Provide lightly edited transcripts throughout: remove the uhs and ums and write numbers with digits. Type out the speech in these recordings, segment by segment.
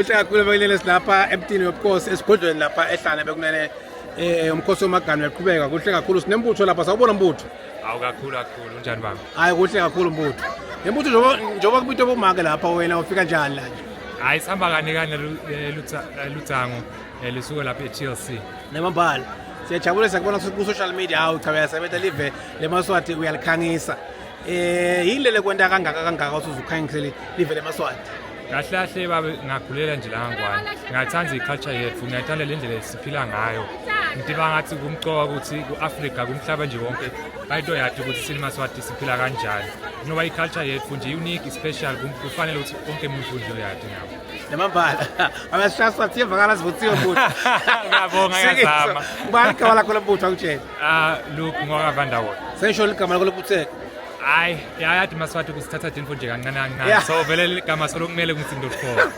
Kuhle kakhulu bekulele silapha emtini wobukhosi esigodlweni lapha ehlane bekunene eh umkhosi wamaganu uyaqhubeka kuhle kakhulu sinembutho lapha sawubona mbutho. Awu kakhulu kakhulu unjani baba? Hayi kuhle kakhulu mbutho. Nembutho njengoba njengoba kubitwa bomake lapha wena ufika njani la nje? Hayi sihamba kane kane lutsango lisuka lapha e-TLC. Nemambala. Siyajabula siyakubona ku social media hawu cha uyasebenza live lemaswati uyalikhangisa. Eh yini lele kwenta kangaka kangaka usuzukhanyisele live lemaswati? Kahle kahle baba ngakhulela nje la ngwane. Ngiyathanda i-culture yethu, ngiyathanda le ndlela esiphila ngayo. Ngitiva ngathi kumcoka ukuthi ku-Afrika kumhlaba nje wonke bayinto yathi ukuthi sini maswati siphila kanjani. Ngoba i-culture yethu nje unique, special, kufanele ukuthi wonke umuntu nje uyazi ngawo. Nemambala. Abashaswa siyevakala sivuthiwe futhi. Ngiyabonga ngiyazama. Ubani igama lakho lobutho akutshela? Ah, Luke ngoka Vanderwood. Sengisho ligama lakho lobutheka. Hayi, yayathi maswati kusithatha tinfo nje kancane kancane. So vele ligama solo kumele ukuthi ngilokho.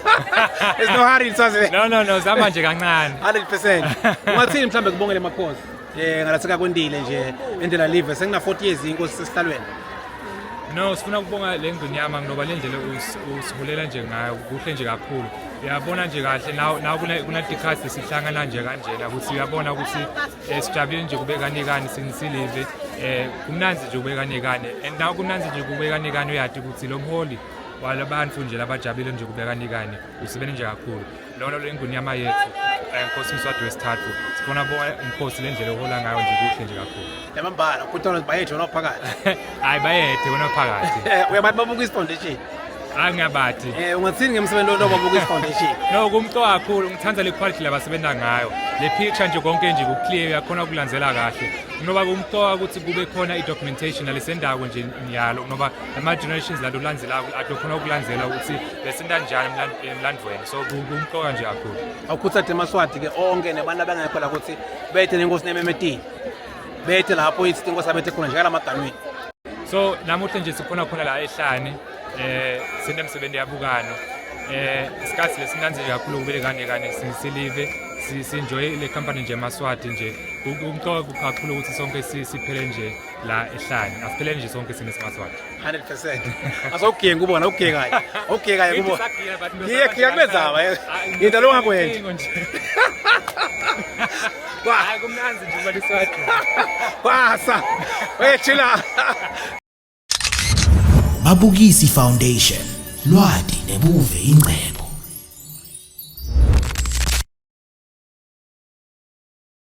There's no hurry Swazi. No no no, zama nje kancane. 100%. Ungathini mhlambe kubongele makhosi? Eh ngalaseka kwendile nje endlela live sengina 40 years inkosi sesihlalweni. No, sifuna ukubonga le ngonyama ngoba le ndlela usiholela nje ngayo kuhle nje kakhulu. Uyabona nje kahle naw naw kunatikhathi sihlangana nje kanjena ukuthi uyabona ukuthi eh, sijabulile nje kube kanye kanye sinisilive eh kumnandzi nje kube kanye kanye and now kumnandzi nje kube kanye kanye uyati ukuthi lo mholi walabantu nje labajabulile nje kube kanye kanye usebenze nje kakhulu lona lo ingonyama yethu eh, Nkosi Mswati wesithathu sifuna bona inkosi le ndlela ohola ngayo nje kuhle nje kakhulu Yamambala kuthola bayethe wona phakathi. Hayi bayethe wona phakathi. Eh uyabantu babuka foundation. Hayi ngiyabati. Eh ungathini ngemsebenzi lo babuka foundation? No kumcoka kakhulu ngithanda le quality labasebenza ngayo. Le picture nje konke nje ku clear uyakhona ukulandzela kahle. Ngoba kumcoka ukuthi kube khona i documentation nalesendako nje nyalo ngoba ama generations lado landzela adokhona ukulandzela ukuthi besenta njani emlandvweni. So kumcoka nje kakhulu. Awukhuthathe emaswati ke onke nebantu abangekho la ukuthi bethe nenkosi nememetini. Bethe lapho ithi inkosi abethe khona njengala maganweni. So namuhla nje sikhona khona la ehlane eh sinemsebenzi yabukano eh isikhathi lesinanzi nje kakhulu kubele kanye kanye silive si-enjoy le company nje emaswati nje kumcoka kakhulu ukuthi sonke siphele nje la ehlane asiphele nje sonke sine simaswati 100% asawugiye ngubona ugiye kanye ugiye kanye kubona giye giye kulezaba into lo ngakwenza Hayi kumnanzi nje ukuba liswati. Kwasa. Wechila. Babukisi Foundation lwati nebuve ingcebo.